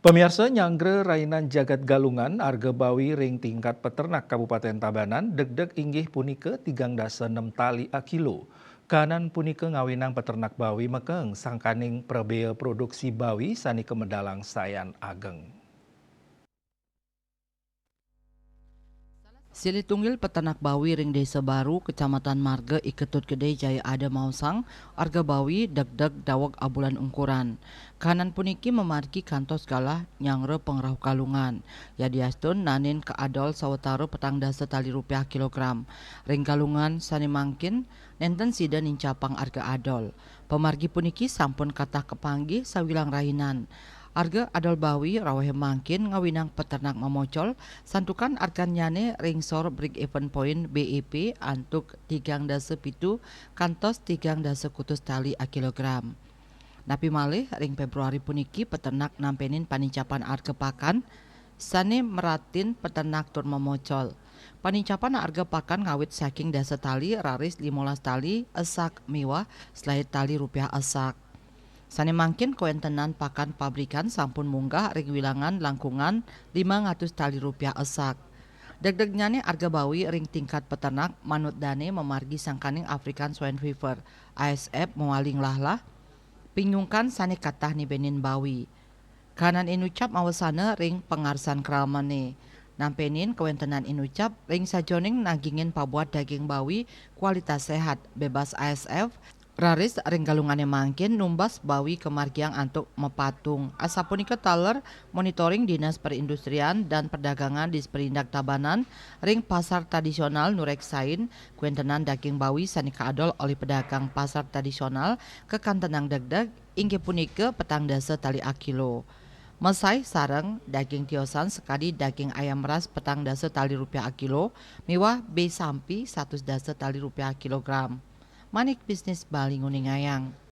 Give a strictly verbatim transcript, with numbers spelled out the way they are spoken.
Pamiarsa, nyanggra rainan jagat Galungan, arga bawi ring tingkat peternak Kabupaten Tabanan degdeg inggih punika tigang dasa nem tali akilo. Kahanan punika ngawinang peternak bawi mekeng sangkaning prabea produksi bawi sane kamedalang sayan ageng. Silih tunggil peternak bawi ring Desa Baru, Kecamatan Marga, I Ketut Gede, Jaya Ada maosang, arga bawi degdeg daweg abulan ungkuran. Kahanan puniki mamargi kantos galah nyanggra pangrauh Galungan. Yadiastun naenin kaadol sawatara petang dasa tali rupiah kilogram. Ring Galungan sane mangkin, nenten sida nincapang arga adol. Pamargi puniki sampun katah kapanggih sawilang rainan. Arga adol bawi rawehe mangkin ngawinang peternak mamocol, santukan argannyane ring sor break-even point B E P antuk tigang dasa pitu kantos tigang dasa kutus tali akilogram. Napi malih, ring Februari puniki peternak nampenin panincapan arga pakan sane meratin peternak tur mamocol. Panincapan arga pakan ngawit saking dasa tali raris limolas tali esak miwah selae tali rupiah esak. Sane mangkin kawentenan pakan pabrikan sampun munggah ring wilangan langkungan limang atus tali rupiah esak. Degdegnyane arga bawi ring tingkat peternak manut dane mamargi sangkaning African Swine Fever, A S F, mawaling lahlah, pinyungkan sane katah nibenin bawi. Kahanan inucap mawasana ring pangarsan kramane. Nampenin kawentenan inucap ring sajoning nagingin pabuat daging bawi kualitas sehat, bebas A S F, raris ring Galungane mangkin numbas bawi kamargiang antuk mapatung. Asapunika taler monitoring Dinas Perindustrian dan Perdagangan Disperindak Tabanan ring pasar tradisional nureksain kawentenan daging bawi sane kaadol olih pedagang pasar tradisional kakantenang degdeg, inggih punika petang dasa tali akilo. Mesai sareng daging tiosan sakadi daging ayam ras petang dasa tali rupiah akilo miwah B sampi satus dasa tali rupiah kilogram. Manik Bisnis Bali nguningayang.